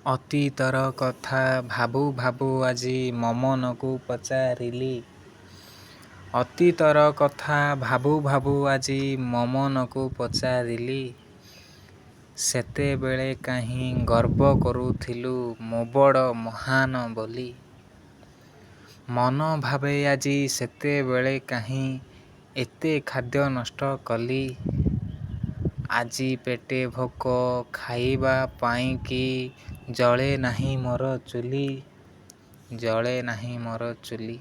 ଅତୀତର କଥା ଭାବୁ ଭାବୁ ଆଜି ମମନକୁ ପଚାରିଲି। ଅତୀତର କଥା ଭାବୁ ଭାବୁ ଆଜି ମମନକୁ ପଚାରିଲି। ସେତେବେଳେ କାହିଁ ଗର୍ବ କରୁଥିଲୁ ମୁଁ ବଡ଼ ମହାନ ବୋଲି। ମନ ଭାବେ ଆଜି ସେତେବେଳେ କାହିଁ ଏତେ ଖାଦ୍ୟ ନଷ୍ଟ କଲି। ଆଜି ପେଟେ ଭୋକ ଖାଇବା ପାଇଁକି ଜଳେ ନାହିଁ ମୋର ଚୁଲି, ଜଳେ ନାହିଁ ମୋର ଚୁଲି।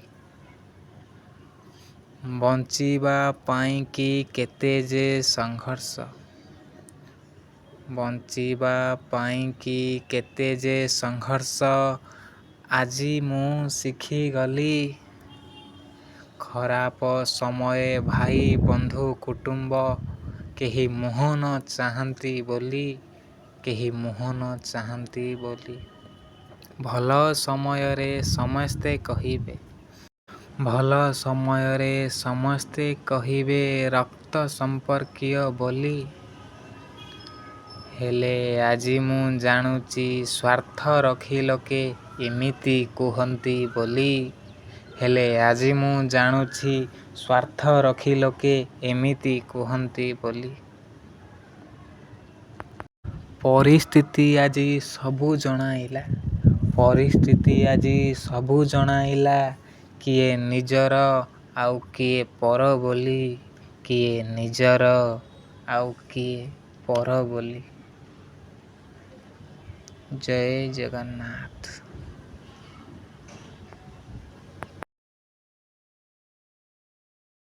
ବଞ୍ଚିବା ପାଇଁକି କେତେ ଯେ ସଂଘର୍ଷ, ବଞ୍ଚିବା ପାଇଁକି କେତେ ଯେ ସଂଘର୍ଷ ଆଜି ମୁଁ ଶିଖିଗଲି। ଖରାପ ସମୟେ ଭାଇ ବନ୍ଧୁ କୁଟୁମ୍ବ କେହି ମୁହଁ ନ ଚାହାଁନ୍ତି ବୋଲି, କେହି ମୁହଁ ନ ଚାହାଁନ୍ତି ବୋଲି। ଭଲ ସମୟରେ ସମସ୍ତେ କହିବେ, ଭଲ ସମୟରେ ସମସ୍ତେ କହିବେ ରକ୍ତ ସମ୍ପର୍କୀୟ ବୋଲି। ହେଲେ ଆଜି ମୁଁ ଜାଣୁଛି ସ୍ୱାର୍ଥ ରଖି ଲୋକେ ଏମିତି କୁହନ୍ତି ବୋଲି, ହେଲେ ଆଜି ମୁଁ ଜାଣୁଛି ସ୍ୱାର୍ଥ ରଖି ଲୋକେ ଏମିତି କୁହନ୍ତି ବୋଲି। ପରିସ୍ଥିତି ଆଜି ସବୁ ଜଣାଇଲା, ପରିସ୍ଥିତି ଆଜି ସବୁ ଜଣାଇଲା କିଏ ନିଜର ଆଉ କିଏ ପର ବୋଲି, କିଏ ନିଜର ଆଉ କିଏ ପର ବୋଲି। ଜୟ ଜଗନ୍ନାଥ।